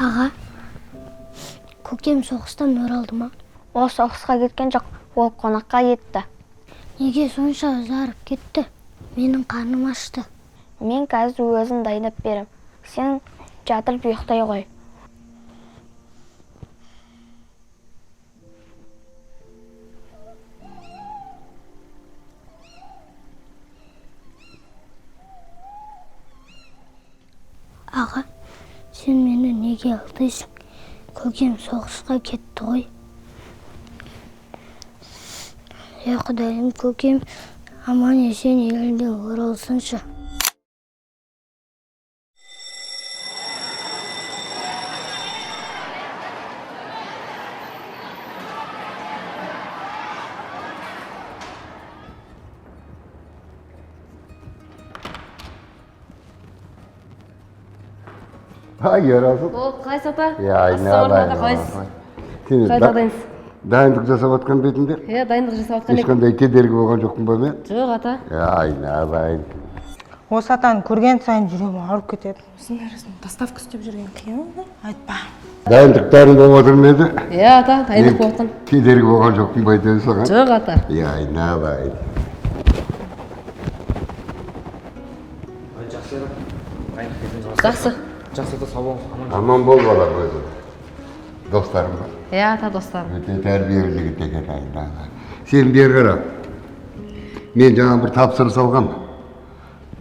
Аға, көкем соғыстан оралды ма? Ол соғысқа кеткен жоқ, ол қонаққа кетті. Неге сонша ұзарып кетті? Менің қарным ашты. Мен қазір өзім дайындап берем. Сен жатып ұйықтай ғой. Аға, сен мені неге алдайсың? Көкем соғысқа кетті ғой. Е, Құдайым, көкем аман есен еліне оралсыншы. Ерасыл. О, қалайсыз, ата? Иә, айналайын. Қалайсыз? Сен Қалай жағдайыңыз? Дайындық жасап жатқан бетінде? Иә, дайындық жасап жатқан едім. Ешқандай кедергі болған жоқпын ба мен? Жоқ, ата. Иә, айналайын. Осы атаны көрген сайын жүрегім ауырып кетеді. Осының арасында доставка істеп жүрген қиын ғой, айтпа. Дайындықтарың болып отыр ма еді? Иә, ата, дайындық болып жатқан. Кедергі болған жоқпын ба әйтеуір саған? Жоқ, ата. Иә, айналайын. Жақсы. Жақсы. Жақсы, ата, сау болыңыз. Аман. Аман бол, балам, өзің. Достарың ба? Иә, ата, достарым. Өте тәрбиелі жігіт екен, айналайын. Сен бері қара. Мен жаңа бір тапсырыс алғам.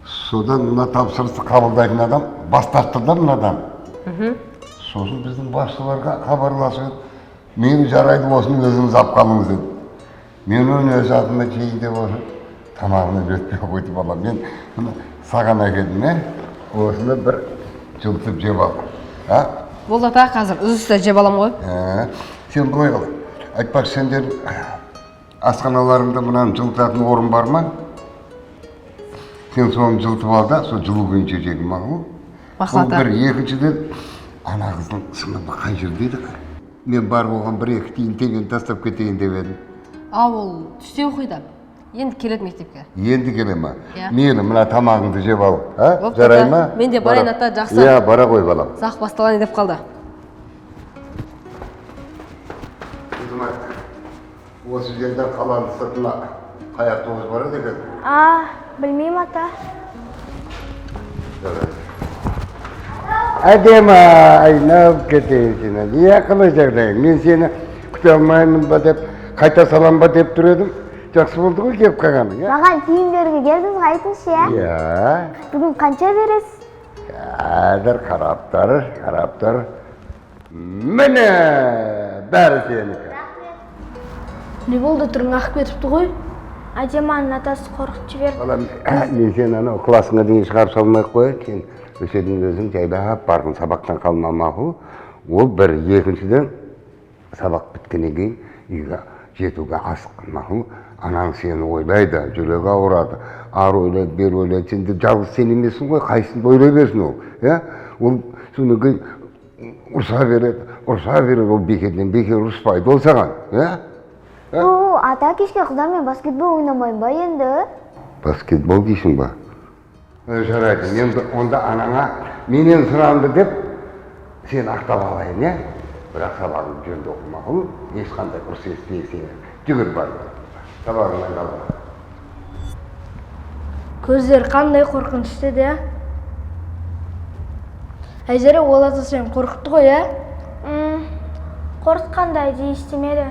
Содан мына тапсырысты қабылдайтын адам бас тартты да мынадан. Сосын біздің басшыларға хабарласып, мені жарайды, осыны өзіңіз алып қалыңыз деді. Мен оны өз атыма жейін деп осы тамағына жетпей қойды балам. Мен мына саған әкелдім, ә? Осыны бір жылытып жеп ал. А? Болды, ата, қазір үзілісте жеп аламын ғой. Ә, сен былай қыл. Айтпақшы, сендер асханаларыңда мынаны жылытатын орын бар ма? Сен соны жылытып ал да, сол жылы күйінше жегін, мақұл? Мақұл, ата. Бұл бір, екіншіден, ана қыздың сыныбы қай жерде еді? Мен бар болған 1-2 тиын теңгені тастап кетейін деп едім. А, ол түсте оқиды. Енді келеді мектепке. Енді келе ма? Иә. Мейлі, мына тамағыңды жеп ал. А? Бопты, Жарай ата. ма? Мен де барайын, ата, жақсы. Иә, бара ғой, балам. Сақ басталайын деп қалды. Қызым, осы жерден қаланың сыртына қай автобус барады екен? А, білмеймін, ата. Әдемі, айналып кетейін сені. Не қалай жағдайың? Мен сені күте алмаймын ба деп, қайта салам ба деп тұр едім. Жақсы болды ғой келіп қалғаның, иә? Маған тиын беруге келдіңіз ғой, айтыңызшы, иә? Иә. Бүгін қанша бересіз? Қазір қарап тұр, қарап тұр. Міне, бәрі сенікі. Не болды, түрің ағып кетіпті ғой? Әдеманың атасы қорқытып жіберді. Балам, мен сені анау классыңа дейін шығарып салмай ақ қояйын. Сен өсетін өзің жайлап барғын, сабақтан қалма, мақұл. Ол бір, екіншіден, сабақ біткеннен кейін үйге жетуге асық, мақұл. Анаң сені ойлайды, жүрегі ауырады. Ары ойлайды, бері ойлайды. Сен де жалғыз сен емессің ғой, қайсысын ойлай берсін ол. Иә? Ол содан кейін ұрса береді, ұрса береді, ол бекерден бекер ұрыспайды ол саған. Иә? О, ата, кешке қыздармен баскетбол ойнамаймын ба енді? Баскетбол дейсің ба? Жарайды, енді онда анаңа менен сұранды деп сені ақтап алайын, иә? Бірақ сабағыңды жөнді оқы, мақұл? Ешқандай ұрыс естімей сені. Жүгір бар. Сабағыңнан қалма. Көздері қандай қорқынышты еді, ә? Айзере, ол ата сені қорқытты ғой, ә? Қорқытқанда әдейі істемеді.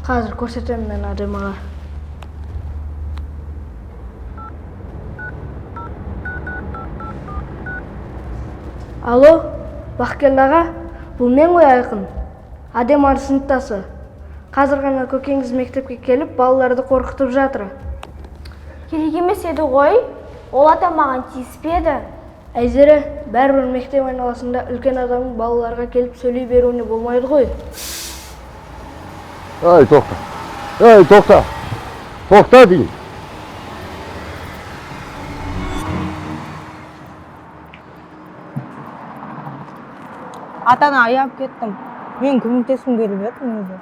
Қазір көрсетемін мен Адемаға. Алло, Бақкелді аға, бұл мен ғой Айқын. Адеманың сыныптасы. Қазір ғана көкеңіз мектепке келіп, балаларды қорқытып жатыр. Керек емес еді ғой. Ол ата маған тиіспеді. Айзере, бәрібір мектеп айналасында үлкен адамның балаларға келіп сөйлей беруіне болмайды ғой. Ей, тоқта. Ей, тоқта. Тоқта деймін. Атаны аяп кеттім. Мен көмектескім келіп еді негізі.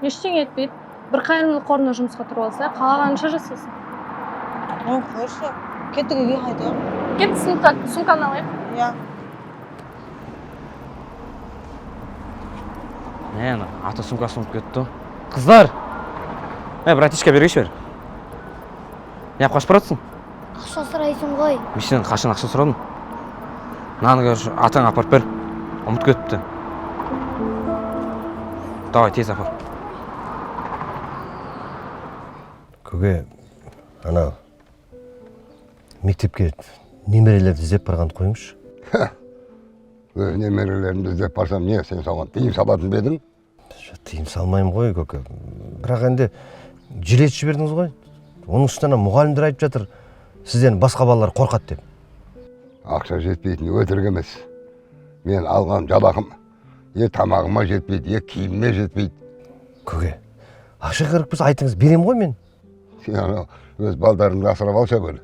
Ештеңе етпейді. Бір қайырымдылық қорына жұмысқа тұрып алса, қалағанынша жасасын. Ой, қойшы. Кеттік үйге қайтайық. Кет, сумканы алайық. Иә. Мә, ана ата сумкасын ұмытып кетті. Қыздар! Ә, братишка, бергеші бер. Неғып қашып баратсың? Ақша сұрайсың ғой. Мен сенен қашан ақша сұрадым? Мынаны, короче, атаңа апарып бер. Ұмытып кетіпті. Давай, тез апар. Көке, ана мектепке немерелерді іздеп барғанды қойыңызшы. Өз немерелерімді іздеп барсам, не, сен соған тыйым салатын ба едің? Тыйым салмаймын ғой, көке. Бірақ енді желетіп жібердіңіз ғой. Оның үстіне ана мұғалімдер айтып жатыр, сізден басқа балалар қорқады деп. Ақша жетпейтін өтірік емес. Мен алған жалақым е тамағыма жетпейді, е киіміме жетпейді. Көке, ақша керек болса айтыңыз, беремін ғой мен. Сен анау өз балдарыңды асырап алшы әуелі.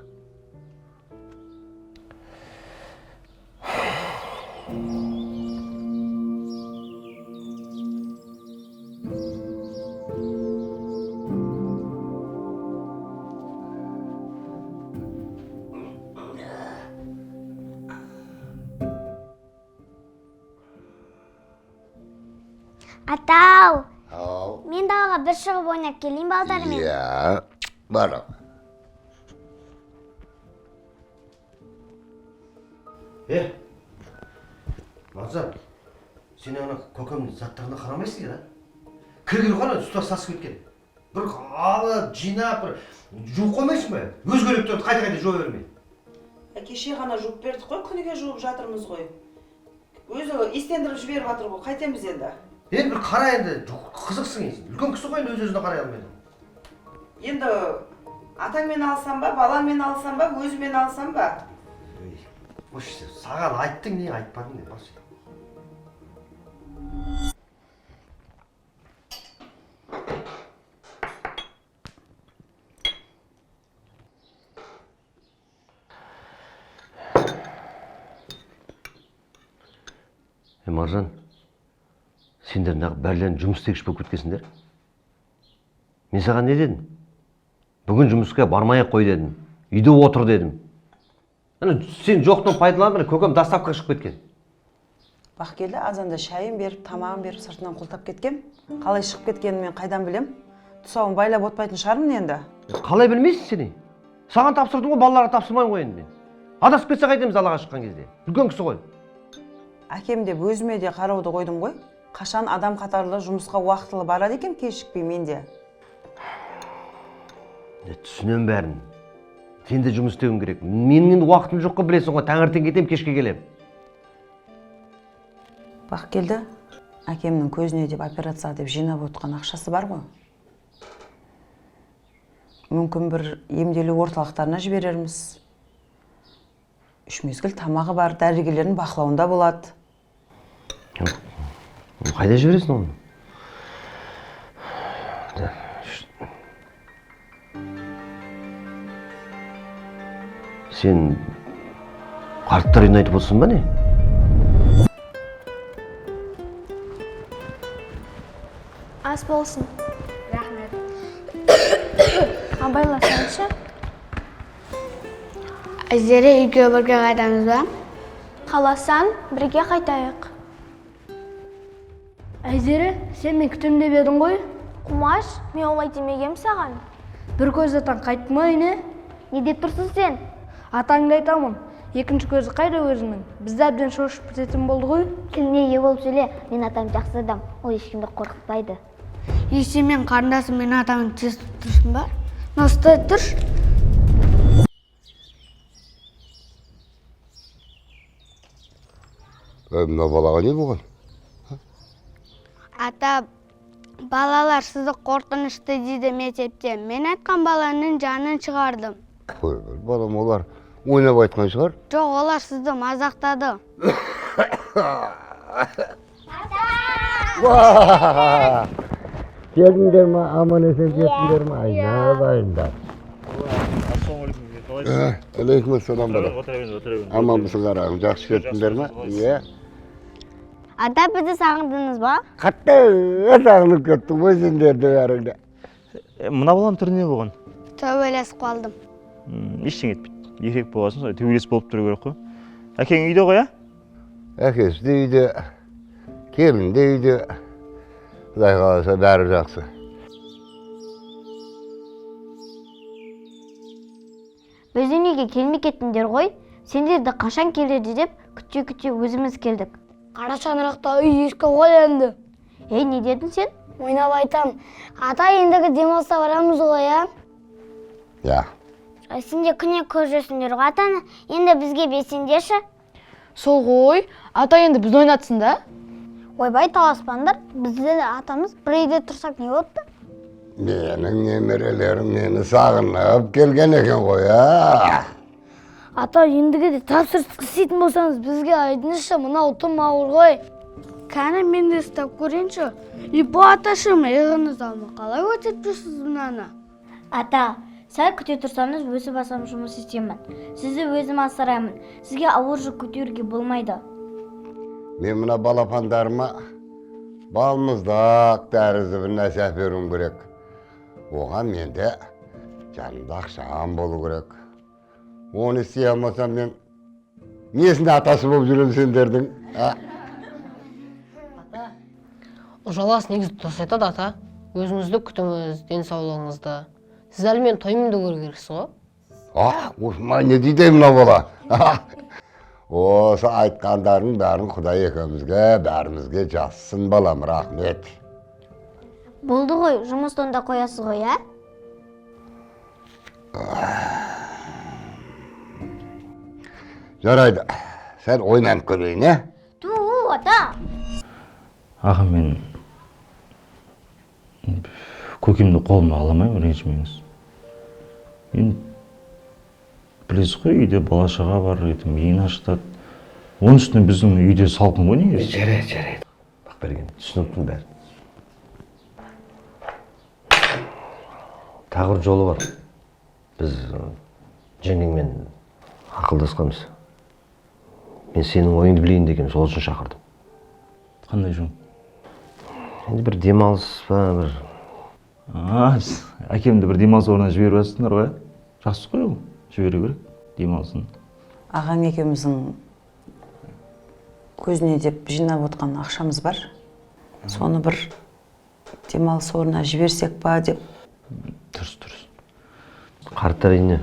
Атау, Ау. мен далаға бір шығып ойнап келейін балдармен. Иә, барам. Е, Маржан, сен ана көкемнің заттарына қарамайсың да? Кір-кір ғой, ана үсті сасып кеткен. Бір алып, жинап, бір жуып қоймайсың ба? Өз керектерді қайта-қайта жуа бермей. Кеше ғана жуып бердік қой, күніге жуып жатырмыз ғой. Өзі иістендіріп жіберіп жатыр ғой, қайтеміз енді? Енді бір қара енді, қызықсың енді. Үлкен кісі ғой енді, өз-өзіне қарай алмайды. Енді атаңмен алсам ба, балаңмен алсам ба, өзімен алсам ба? Ей, қойшы, саған айттың не, айтпадың не, бас. Е, Маржан, сендер нағып бәрлерің жұмыс істегіш болып кеткенсіңдер. Мен саған не дедім? Бүгін жұмысқа бармай-ақ қой дедім. Үйде отыр дедім. Ана сен жоқтан пайдаланып, міне көкем доставкаға шығып кеткен. Бақкелді азанда шайын беріп, тамағын беріп, сыртынан құлтап кеткем. Қалай шығып кеткенін мен қайдан білем? Тұсауын байлап отпайтын шығармын енді. Қалай білмейсің сен? Саған тапсырдым ғой, балаларға тапсырмаймын ғой енді мен. Адасып кетсе қайтеміз далаға шыққан кезде? Үлкен кісі ғой. Әкем деп өзіме де қарауды қойдым ғой. Қашан адам қатарлы жұмысқа уақытылы барады екен, кешікпей мен де. Түсінемін бәрін. Сен де жұмыс істеуің керек. Менің енді уақытым жоқ қой, білесің ғой, таңертең кетемін, кешке келемін. Бақкелді, әкемнің көзіне деп операция деп жинап отқан ақшасы бар ғой. Мүмкін бір емделу орталықтарына жіберерміз. 3 мезгіл тамағы бар, дәрігерлердің бақылауында болады. Қайда жібересің оны? Сен қарттар үйін айтып отырсың ба не? Ас болсын. Рахмет. Абайласаңшы. Әзері, үйге бірге қайтамыз ба? Қаласаң, бірге қайтайық. Әзері, сен мен күтем деп едің ғой. Қумаш, мен олай демегем саған. Бір көз атаң қайтты ма үйіне? Не деп тұрсың сен? Атаңды айтамын. Екінші көзі қайда өзінің? Бізді әбден шошып кететін болды ғой. Тіліне ие болып сөйле. Мен атам жақсы адам. Ол ешкімді қорқытпайды. Есе мен қарындасым мен атаңды тесіп тұрсың ба? Ұстай тұршы. Мына балаға не болған? Ата, балалар сізді қорқынышты дейді мектепте. Мен айтқан баланың жанын шығардым. Қой, балам, олар ойнап айтқан шығар. Жоқ, олар сізді мазақтады. Келдіңдер ма, аман есен жеттіңдер ма? Айналайындар. Алейкум ассалам, балам. Аманбысың, қарағым, жақсы жеттіңдер ма? Иә. Ата, бізді сағындыңыз ба? Қатты сағынып кеттім ғой сендерді бәріңді. Мына баланың түрі не болған? Төбелесіп қалдым. Ештеңе етпейді. Еркек болғасын солай төбелес болып тұру керек қой. Әкең үйде ғой, а? Әкесі де үйде, келін де үйде. Құдай қаласа, бәрі жақсы. Біздің үйге келмей кеттіңдер ғой. Сендерді қашан келеді деп күте-күте өзіміз келдік. Қара шаңырақта үй ескі ғой енді. Ей, не дедің сен? Ойнап айтам. Ата, ендігі демалыста барамыз ғой, а? Иә. Сендер күне көріп жүрсіңдер ғой атаны. Енді бізге берсеңдерші. Сол ғой, ата, енді бізді ойнатсын да. Ойбай, таласпаңдар. Бізді де атамыз бір үйде тұрсақ не болыпты? Менің немерелерім мені сағынып келген екен ғой, а? Ата, ендігі де тапсырыс істейтін болсаңыз, бізге айтыңызшы, мынау тым ауыр ғой. Кәні, мен де ұстап көрейінші. Ипо аташым, иығыңызды алмай қалай өтіп жүрсіз мынаны? Ата, сәл күте тұрсаңыз, өсіп алсам жұмыс істеймін. Сізді өзім асыраймын. Сізге ауыр жүк көтеруге болмайды. Мен мына балапандарыма балмұздақ тәрізді бір нәрсе әперуім керек. Оған менде жанымда ақшам болу керек. Оны істей алмасам, мен несіне атасы болып жүремін сендердің, а? Жалас негізі дұрыс айтады, ата. Өзіңізді күтіңіз, денсаулығыңызды. Сіз әлі мен тойымды көру керексіз ғой. А, осыма не дейді мына бала? Осы айтқандарың бәрін Құдай екеумізге, бәрімізге жазсын, балам, рахмет. Болды ғой, жұмысты онда қоясыз ғой, ә? Жарайды, сәл ойнанып көрейін, ә? Ту, ата! Аға, мен көкемді қолыма ала алмаймын, ренжімеңіз. Енді білесіз ғой, үйде бала шаға бар, ертең миын ашытады. Оның үстіне біздің үйде салқын ғой негізі. Жарайды, жарайды, Бақберген, түсініктім бәрін. Тағы бір жолы бар. Біз жеңгеңмен ақылдасқанбыз. Мен сенің ойыңды білейін деген, сол үшін шақырдым. Қандай жол? Енді бір демалыс па бір. А, әкемді бір демалыс орнына жіберіп жатсыңдар ғой, иә? Жақсы ғой ол, жіберу керек демалысын. Ағаң екеуміздің көзіне деп жинап отқан ақшамыз бар. Соны бір демалыс орнына жіберсек па деп. Дұрыс, дұрыс. Қарттар үйіне.